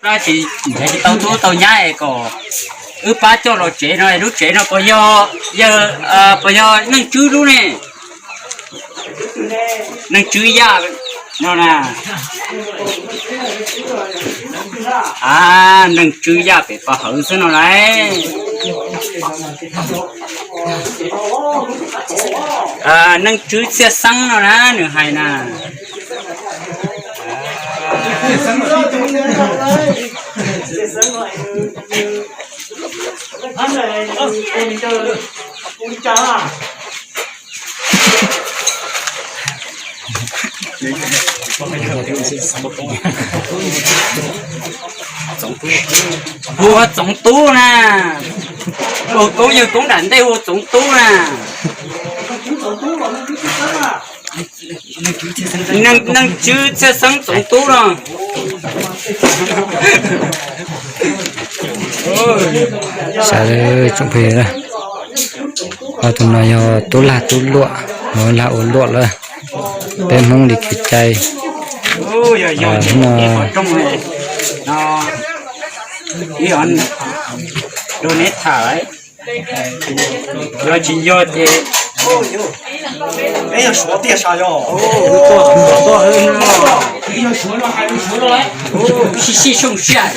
Tsis nrhiav tsis tau tub tau nyab es kom wb pab coj los tsev no, lub tsev no puas yog, yog, puas yog Neej Tswb lub ne? Neej Tswb Yaj no na. A, Neej Tswb Yaj pem pov hawv xwb no lauj. Neej Tswb Txhiaj Xeeb no na nws hais na. Hu ua Txoov Tub na. Hu Tub, yawg Koob nram ntej hu ua Txoov Tub na. Neej Tswb Txhiaj Xeeb Txoov Tub no. Sawv daws tsoom phooj ywg, ob tug no yog tub lag tub luam, lag ua luam lawm. Peb Hmoob li kev cai no. Rau neb tham, yog tsis yog ces peb yog Suav tiag sas yog. Sib sib sooj siab.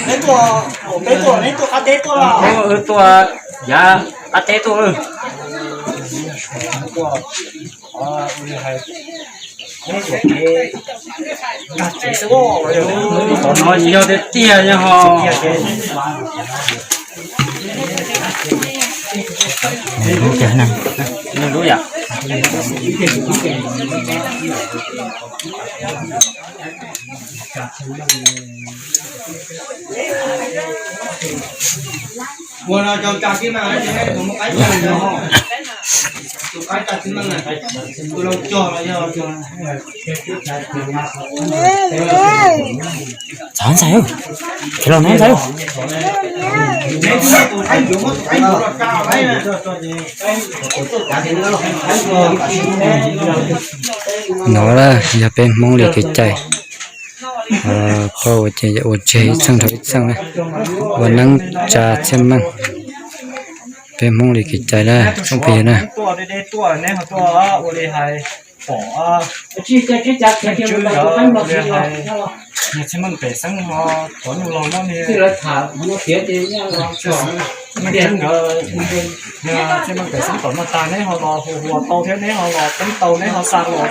Peb tuaj, peb tuaj, neb tuaj qab teb tuaj los? Tuaj yav qab teb tuaj. Qhov no yog tiag tiag yog ho. Lub yam. Txav ntxais, khiav los no ntxais. No yog peb Hmoob li kev cai, koj ua ces ua tseg ib txheej dhau ib txheej na, ua neeb tsa txhiaj meej. Peb Hmoob li kev cai na tsoom phooj ywg na. Pom Neej Tswb yog li hais, niag Txhiaj Meej pem xeeb ho tuav nyuj laug muab niag Neej Tswb nkawd, niag Txhiaj Meej pem xeeb tom no tag neb ho los hu ua tau thiab neb ho los teeb tau neb ho xa los,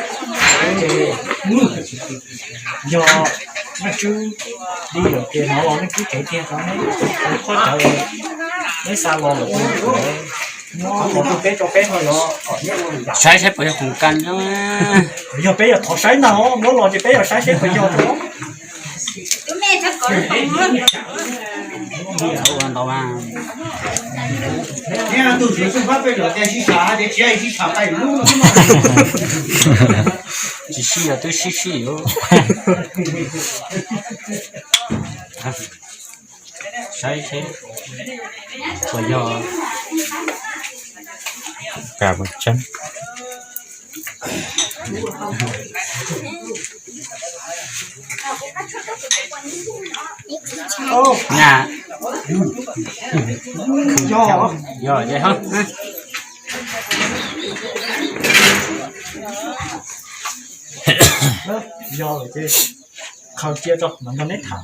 ces yog Neej Tswb li lawm ces hnov los Neej Tswb kev tiag rau neb, qhov tawv neb xa los lawm. Saib saib puas yog khoom kas no. Yog peb yog thov saib ntag, muab los ces peb yog saib saib puas yog. Tsis sib yog twb sib sib yuav. Saib seb puas yog. Kas puas tseeb. Yog ces ho. Yog ces khaws cia tso mam nrog neb tham.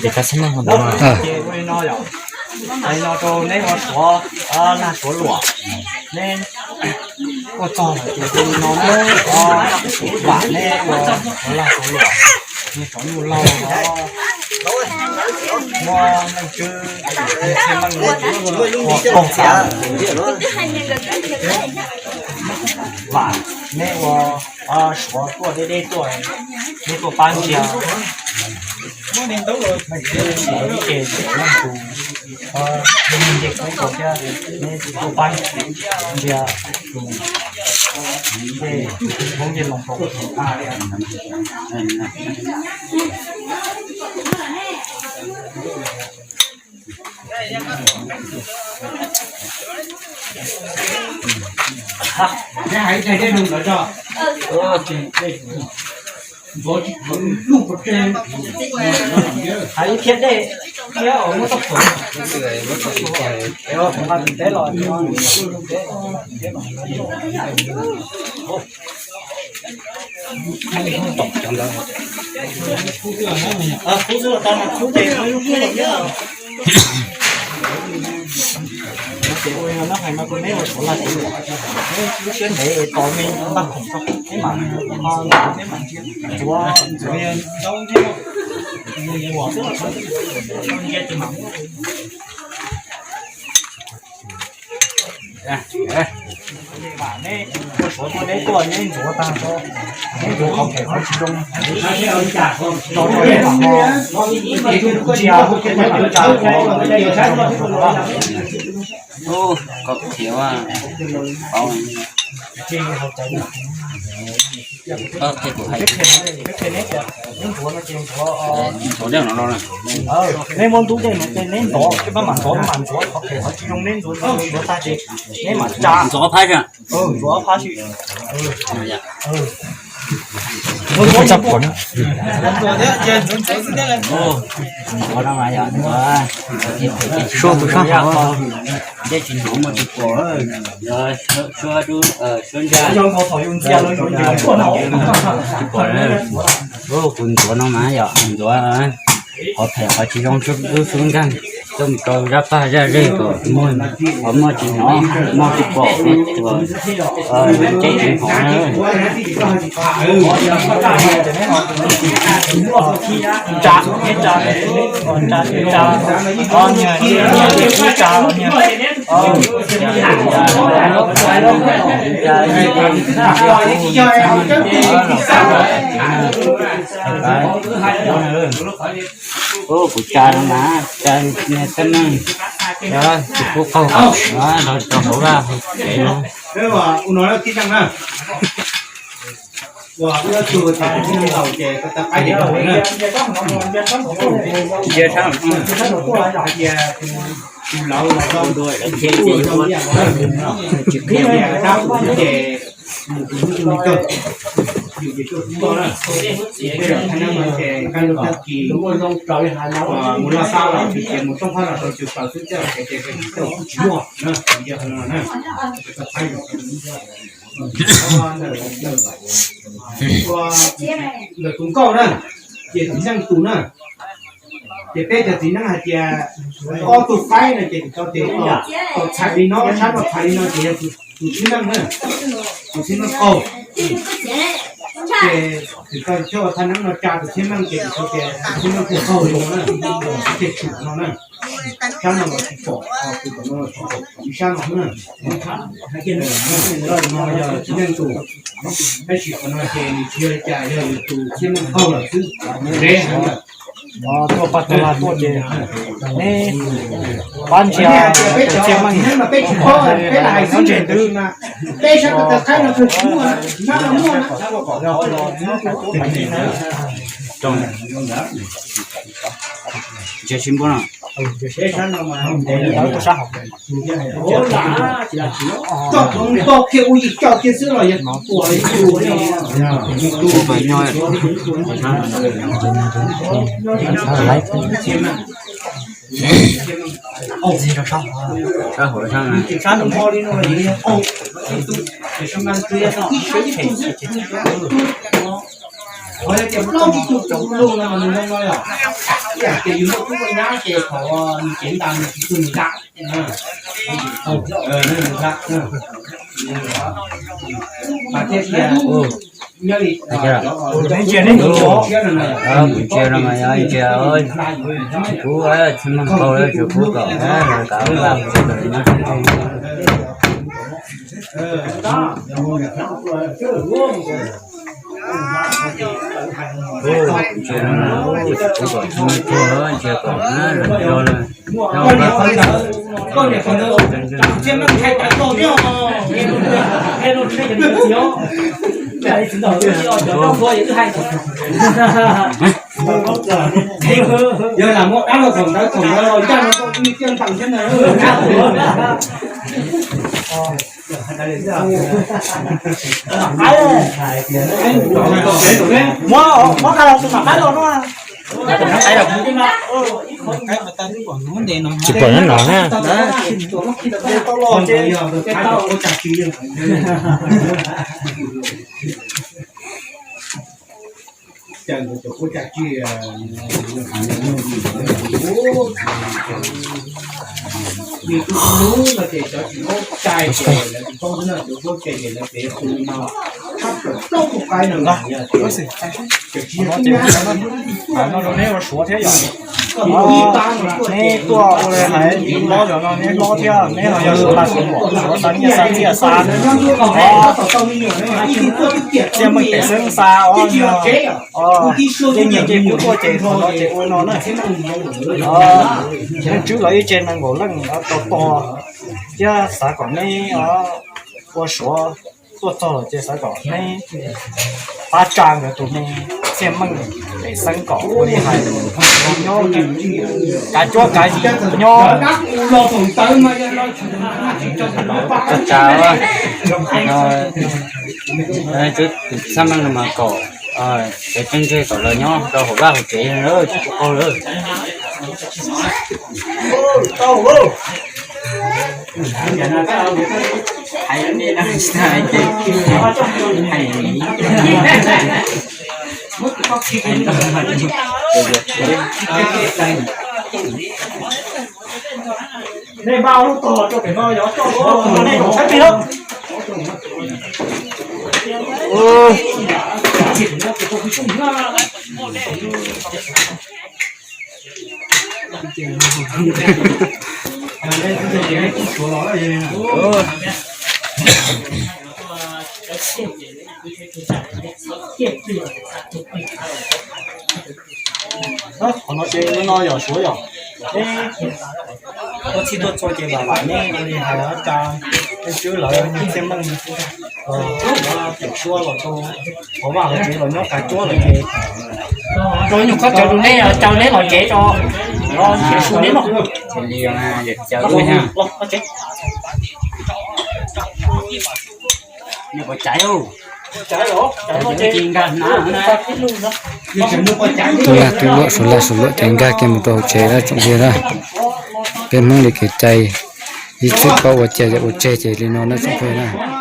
Ces koj xab maj ho ua li no rau neb ua suav lag suav luam, neb ua txog lawm ces ua li no, vam neb ua suav lag suav luam, neb tsov nyuj laug os, muab neej tswb, ua paug xav, vam neb ua suav tuaj deb deb tuaj, neb tuaj pab ntsia, ib ce leej tus, neb tuaj pab ntsia tus, nce, hmoob nce loo rau. Hais ib phiab dej thiab os, muab txoj phuam, nqa tus teb los. Ces ua li no hais no rau neb ua suav lag suav luam, neb lub siab ntev es tos me npaj khoom tso, neb mam, neb mam ntsia, ntxuav, ntxuav ntaub neb, ua xwb los ntsia ces mam muab. Neb ua suav tuaj, neb tuaj neb ntxuav tag, neb ntxuav qhov phem qhov tsis zoo, rau rau neb mam ho ntsia, neb mam tsa qhov, kom khiav, neb ntxuav no ces ntxuav, neb muab ntub dej no ces neb ntxuav, ces pab mam ntxuav, mam ntxuav qhov phem qhov tsis zoo, neb ntxuav, ntxuav tag ces neb mam tsa. Ntxuav ob phab xwb. Ntxuav ob phab xwb. Ntxuav tsa phuam na. Ntxuav no mas yog ntxuav, suab tus sab hauv. Ntshe tsis ntxuav muaj tus pom, suab, suab ntsa, tsis pom. Kuv ntxuav no mas yog ntxuav qhov phem qhov tsis zoo, lub xub nqaij coj mus rau zaj paj zaj zej kom muaj, qhov muaj tsis hnov, muaj tsis pom, tsuas teb tsis hnov na. Tsa, tsa, tsa, tsa, tsa, kuv tsa no mas tsa niag teeb meem, tus kuj qaug los rau hauv vaj hauv tsev no. Mus laj xab los tsis ces mus rooj phab los rau cus plaws xwb, coj ces tsis muaj na, yog no na. Ua ntawm tus nkauj na, ces txiv neej tus na, ces peb cov txiv neej hais tias ob tug qaib no ces tau tes tau txhais li no, sab no txhais li no ces yog tus txiv neej na, tus txiv neej qaug. Ces tsis tau coj thaj neeb no tsa tus txiv neej ces tsis tau tias tus txiv neej tus qaug li no na, ces tshum no na. Sab no los tsis pom, tus tom no los tsis pom, ib sab no xwb na. No yog txiv neej tus, tab sis qhov no ces nws tsis yog li cas, yog yus tus txiv neej qaug lawm xwb, ntev heev lawm. Tuaj pab tuaj lag tuaj ces neb pab ntsia tus txiv neej, peb tsis paub, peb lam hais xwb ntseeg twb. Ntsia sib npuab no. Ces yus lub kub nyab ces thaum nws cev ntas nws tsis txog nws da. Thiab tias nyob li kuv ntsia no mas yog ntsia tsis kub, tsis mag qau, tsis kub kom los kav vaj tsis kom nyob tsis ntsia no mas tsis kub kom tsis mag qau, ntsia kom los yog yog lam muab dab los thaum ntawd thaum ntawd los ncaj no tau ib tiaj ntees thiab na. Muab, muab qab los tus mam qaib los no. Tsis pom nyob no na. Neb ua Suav thiab yom? Neb tuaj ua li hais hlob zos no neb hlob thiab, neb ho yog Suav laj Suav muam, Suav xa nyiaj xa txiaj xa, Txiaj Meej Pem Xeeb xa os, ces nyiaj ces kuv tuaj ces thaum no ces ua no na. Leej Tswb los ib tse nees nkaum leej tau tog, thiab xav kom neb ua Suav tuaj txog los ces xav kom neb pab tsa nkawd tus me Txiaj Meej Pem Xeeb kom ua li hais nyob kav cuab kav yig nyob. Tsa, tsa, tus Txiaj Meej no mas kom cov tsev ntseg kom lawv nyob rau hauv vaj hauv tsev tsis tshua qaug lawm. Nej npaj lub tog rau pem no yog coj nej zaum sab teg lawm. Qhov no ces no yog Suav yog neb tuaj txhij tuaj txhua ces vam vam neb ua li hais tsa Leej Tswb lawv Txiaj Meej pem suab los rau hauv vaj hauv tsev los nyob kav cuab lawm ces rau nyuag qhov chaw rau neb, caw neb los tsev tso, los tsev su neb no. Tus laj tub luam, Suav laj Suav luam ces nkag kiag mus rau hauv tsev lawm tsoom phooj ywg na. Peb Hmoob li kev cai, ib txwm paub ua ciav yam ua tseg ces li no na tsoom phooj ywg na.